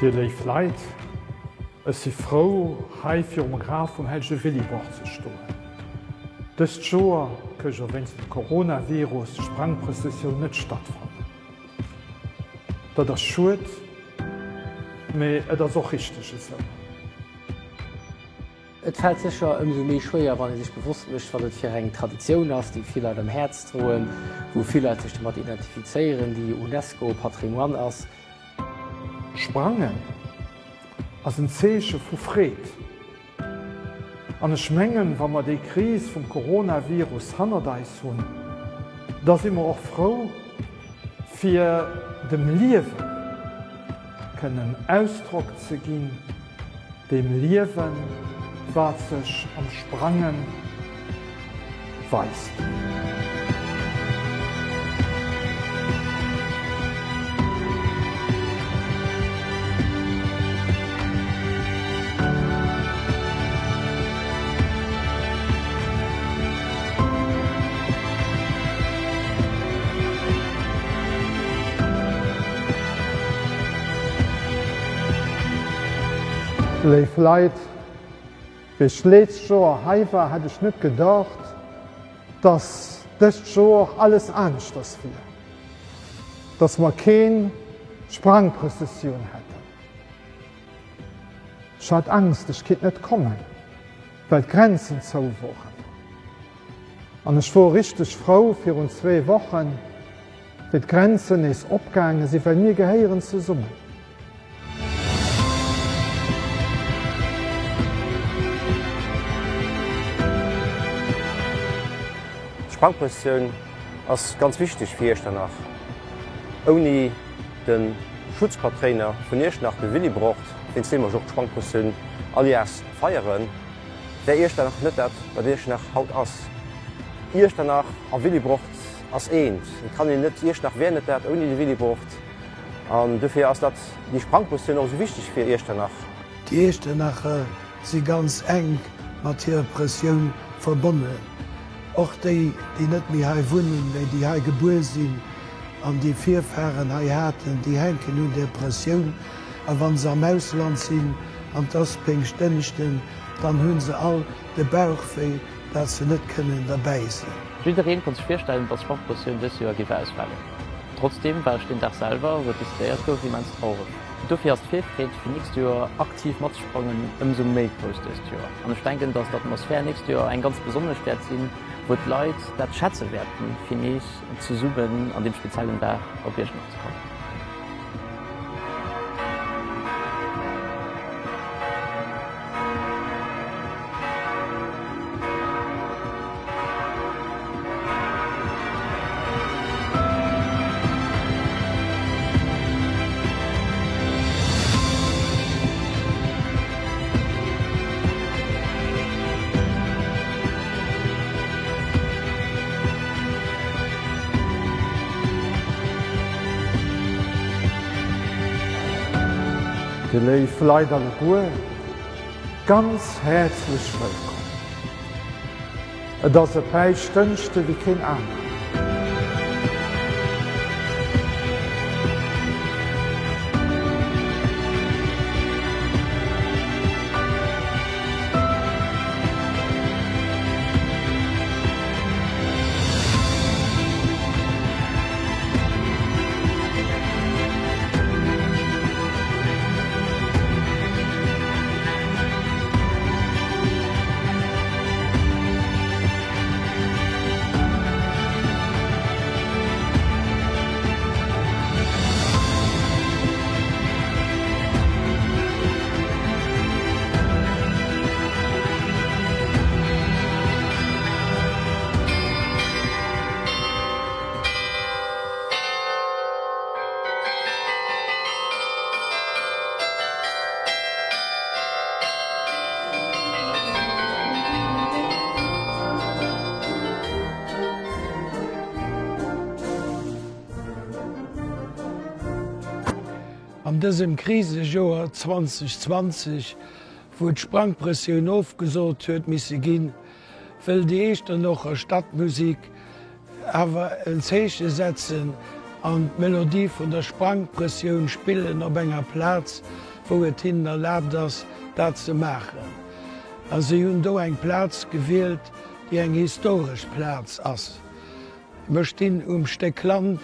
Dir léif Leit, ech si frou hei virum Graf vum hellege Willibrord ze stoen. Dëst Joer kënn jo wéinst dem Coronavirus d'Sprangprëssessioun net stattfannen. Dat ass schued, mee et ass och richteg esou. Et fält sécher ëmsou méi schwéier, wann ee sech bewosst mécht, wat et fir eng Traditioun ass, déi vill Leit am Häerz droen, wou vill Leit sech domat identifizéieren, déi Unesco-Patrimoine ass. Sprangen ass en Zeeche vu Freed. An ech mengen, wa mer déi Kris vum Coronavirus hannert eis hunn, da si mer och frou, fir dem Liewe kënnen Ausdrock ze ginn, Dem Liewen, wat sech am Sprange weist. Léif Leit, wéi ech d'leescht Joer hei war, hätt ech net gedacht, dass dëst Joer alles aneschters wier, dass mer keen Sprangprëssessioun hätten. Ech hat Angst, ech kinnt net kommen, well d'Grenzen zou woren. An ech wor richteg frou virun zwee Wochen, wéi d'Grenzen nees opgaange sinn, well mir gehéieren zesummen. D'Sprangprëssessioun ass ganz wichteg fir Iechternach. Ouni de Schutzpatréiner vun Iechternach, de Willibrord, wéinst deem mer och d'Sprangprëssessioun alljährs feieren, wär Iechternach net dat, wat Iechternach haut ass. Iechternach a Willibrord ass eent. Et kann een net, Iechternach wär net dat ouni de Willibrord. An dofir ass dat, déi Sprangprëssessioun och esou wichteg fir Iechternach. Déi Iechternacher si ganz enk mat hirer Prëssioun verbonnen. Och déi, déi net méi hei wunnen, mä déi hei gebuer sinn an déi Virfahren hei haten, déi hänken un där Prëssioun. A wa se am Ausland sinn an 't ass Péngschtdënschden, dann hu se all de Bauchwéi, dat se net kënnen derbäi sinn. Jiddereen konnt sech virstellen, dass d'Sprangprëssioun dës Joer géif ausfalen. Trotzdeem war ech deen Dag selwer, wou et decidéiert gouf, immens traureg. Dofir ass d'Virfreed fir nächst Joer aktiv matzesprangen ëmsou méi grouss dëst Joer. An ech denken, dass d'Atmosphär nächst Joer eng ganz besonnesch wäert sinn, wou d'Leit dat schätze wäerten, fir nees zesummen an deem speziellen Dag op Iechternach ze kommen. Dir léif Leit alleguer, ganz häerzlech wëllkomm. Et ass e Päischtdënschde wéi keen aneren. An dësem Krisejoer 2020, wou d'Sprangprëssioun ofgesot huet misse ginn, wëll déi Echternocher Stadtmusik awer en Zeeche setzen an d'Melodie vun der Sprangprëssioun spillen op enger Plaz. wou et hinnen erlaabt ass, dat ze maachen. A si hunn do eng Plaz gewielt, déi eng historesch Plaz ass. Mir stinn um Stéck Land,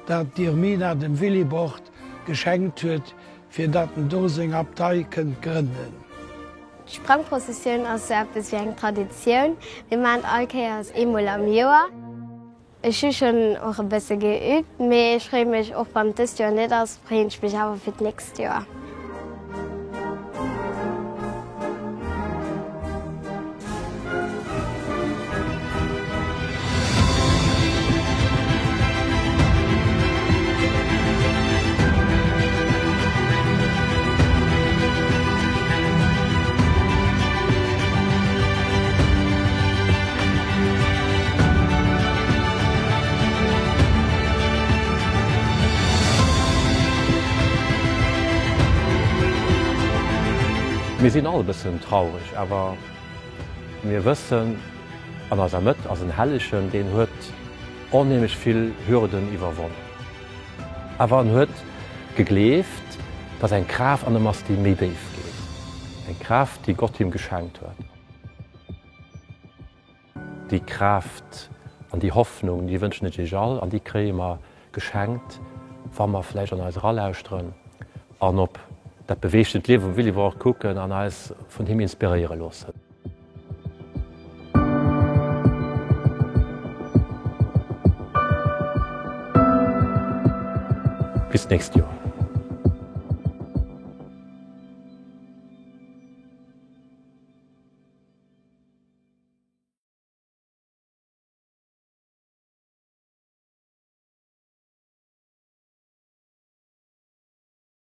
dat d'Irmina dem Willibrord geschenkt huet, fir datt en do seng Abtei kënnt grënnen. D'Sprangprozessioun ass sou eppes wéi eng Traditioun. Mir maachen et all Kéiers eemol am Joer. Ech hu schonn och e bësse geüübt, mee ech freeë mech, och wann et dëst Joer net ass, freeën ech mech awer fir d'nächst Joer. Mir sinn all e bëssen traureg, awer mir wëssen, an eiser Mëtt ass en Hellegen, deen huet onheemlech vill Hürden iwwerwonnen. Awer en huet gegleeft, dass eng Kraaft an em ass, déi méi déif geet, eng Kraaft, déi Gott him geschenkt huet. Déi Kraaft an déi Hoffnung, déi wënschen ech iech all an déi kréie mer geschenkt, wa mer vläicht an eis eralauschteren an op dat beweegtent Liewe vum Willibrord kucken an eis vun him inspiréiere loossen. Bis d'nächst Joer.